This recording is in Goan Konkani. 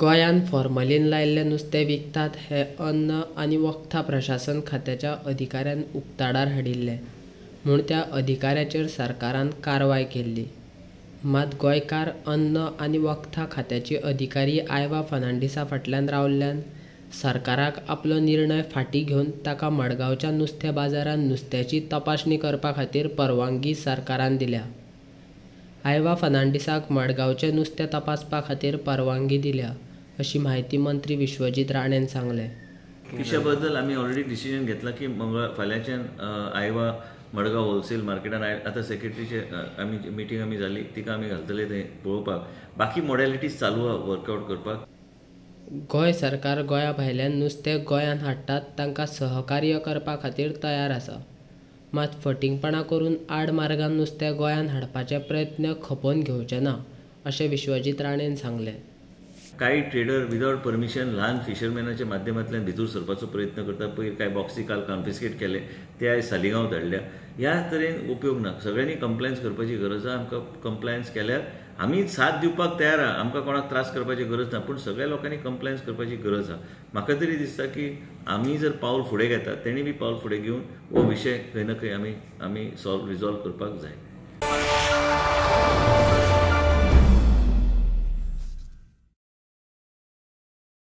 गोंयांत फॉर्मलीन लायिल्लें नुस्तें विकतात हें अन्न आनी वखदां प्रशासन खात्याच्या अधिकाऱ्यान उक्ताडार हाडिल्लें. म्हूण त्या अधिकाऱ्याचेर सरकारान कारवाय केल्ली. मात गोंयकार अन्न आनी वखदां खात्याची अधिकारी आयवा फर्नांडीसा फाटल्यान रावल्ल्यान सरकाराक आपलो निर्णय फाटीं घेवन ताका मडगांवच्या नुस्तें बाजारांत नुस्त्याची तपासणी करपा खातीर परवानगी सरकारान दिल्या. आयवा फर्नांडीसाक मडगांवचें नुस्तें तपासपा खातीर परवानगी दिल्या, अशी म्हायती मंत्री विश्वजीत राणेन सांगलें. फिशा बद्दल आमी ऑलरेडी डिसिजन घेतला की मंगळार फाल्यांच्यान आयवा मडगांव होलसेल मार्केटान आतां सेक्रेटरीचे आमी मिटींग आमी जाली, तिका आमी घालतले थंय पळोवपाक. बाकी मॉडेलिटीज चालू आहा वर्कआवट करपाक. गोंय सरकार गोंया भायल्यान नुस्तें गोंयांत हाडटात तांकां सहकार्य करपा खातीर तयार आसा. मात फटींगपणां करून आडमार्गान नुस्तें गोंयांत हाडपाचे प्रयत्न खपोवन घेवचे ना, अशें विश्वजीत राणेन सांगलें. कांय ट्रेडर विदावट परमिशन ल्हान फिशरमॅनाच्या माध्यमांतल्यान भितर सरपाचो प्रयत्न करता. पयर कांय बॉक्सी काल कॉन्फिस्केट केले, ते आयज सालिगांव धाडल्या. ह्या तरेन उपयोग ना. सगळ्यांनी कंप्लायन्स करपाची गरज आसा. आमकां कंप्लायन्स केल्यार आमी साथ दिवपाक तयार आहा, आमकां कोणाक त्रास करपाची गरज ना, पूण सगळ्या लोकांनी कंप्लायन्स करपाची गरज आहा. म्हाका तरी दिसता की आमी जर पावल फुडें घेतात, तेणी बी पावल फुडें घेवन हो विशय खंय ना खंय आमी आमी सॉल्व रिजॉल्व करपाक जाय.